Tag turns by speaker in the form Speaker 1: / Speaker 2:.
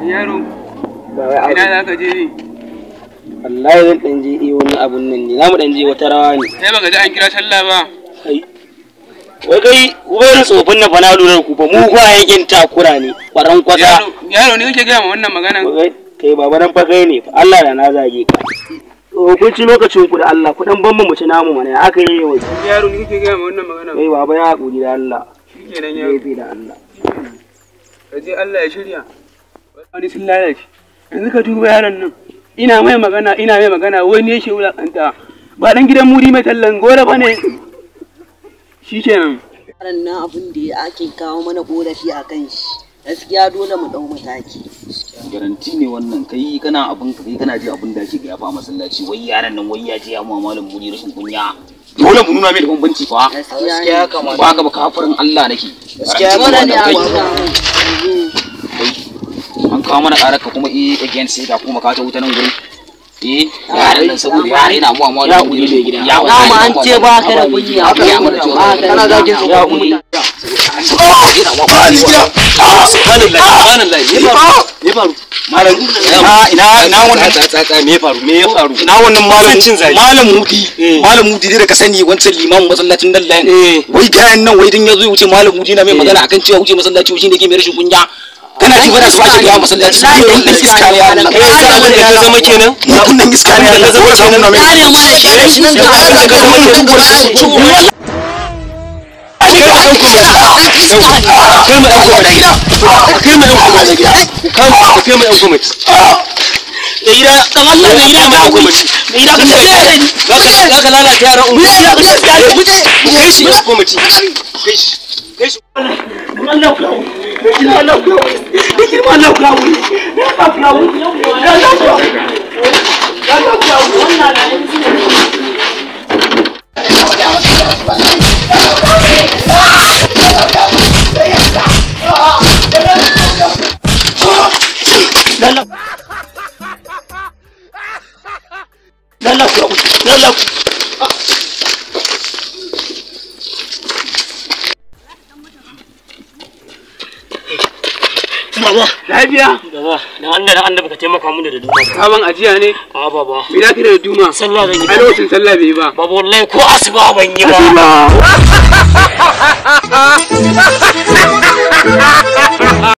Speaker 1: Yaro. Ina za ka je ne?
Speaker 2: Wallahi zan dan je iyo wani abun nan ne. Za mu dan je wata rawa ne.
Speaker 1: Sai baka ji an kira sallah ba.
Speaker 2: Kai. Wai kai ubayar tsofin na fa na lura ku fa mu kwa yankin takura ne. Kwaran kwata.
Speaker 1: Yaro ne kake gaya ma wannan maganan?
Speaker 2: Kai baba nan fa kai ne. Allah da na zage ka. Kun ci lokacin ku da Allah ku dan ban mu ci namu mana aka yi yau.
Speaker 1: Yaro ne kake gaya ma wannan maganan?
Speaker 2: Kai baba ya hakuri da Allah.
Speaker 1: Shikenan yaro.
Speaker 2: Da Allah.
Speaker 1: Kaje Allah ya shirya. Wani sun lalace. Yanzu ka duba yaron nan. Ina mai magana wani yake wulakanta. Ba dan gidan muri mai tallan gora bane. Shikenan.
Speaker 3: Yaron nan abin da ake kawo mana korafi a kan shi. Gaskiya dole mu dau mataki.
Speaker 4: Garanti ne wannan kai kana abin ka kai kana ji abin da ake gaya fa masallaci wai yaron nan wai ya je ya mu malam muri rashin kunya. Dole mu nuna mai da bambanci fa.
Speaker 3: Gaskiya
Speaker 4: kamata. Ba ka ba kafirin Allah nake.
Speaker 3: Gaskiya dole ne a nuna.
Speaker 4: An kawo mana ƙarar ka kuma again sai ka kuma ka ta wuta nan gurin. Eh yaran nan saboda yare yana mu amma
Speaker 2: ya kudi da gida.
Speaker 4: Ya
Speaker 3: ma an ce ba ka da kunya.
Speaker 2: Kana zagin su
Speaker 4: ya kudi. Subhanallah subhanallah me faru? Malam ina ina wannan
Speaker 5: tsatsa me faru? Me ya faru?
Speaker 4: Ina wannan malam malam Mudi malam Mudi dai da ka sani wancan limamin masallacin nan layin. Wai gayan nan wai din yazo ya wuce malam Mudi na mai magana akan cewa wuce masallaci wuce ne ke mai rashin kunya. Kana ji bana su ake gaya masallaci wannan iska ne Allah
Speaker 5: kai sa abin da ka zama kenan
Speaker 4: wannan iska ne Allah zama kenan na mai
Speaker 3: kare mana shi nan
Speaker 4: ka zama kenan
Speaker 5: kai mu ɗan gwamnati kai mu ɗan gwamnati
Speaker 2: da gida dan Allah da gida ka gwamnati da gida ka
Speaker 5: za ka lalata yaran unguwa kai shi gwamnati kai shi kai shi
Speaker 2: Allah ku Allah ku Allah ku Allah ku Allah ku Baba,
Speaker 1: lafiya?
Speaker 2: Baba, dan Allah dan Allah baka taimaka mun da duma.
Speaker 1: Sabon ajiya ne?
Speaker 2: A baba.
Speaker 1: Me za ka da duma?
Speaker 2: Sallah zan yi.
Speaker 1: Ai lokacin sallah bai yi ba.
Speaker 2: Baba wallahi ko asuba ban yi ba.
Speaker 1: Asuba.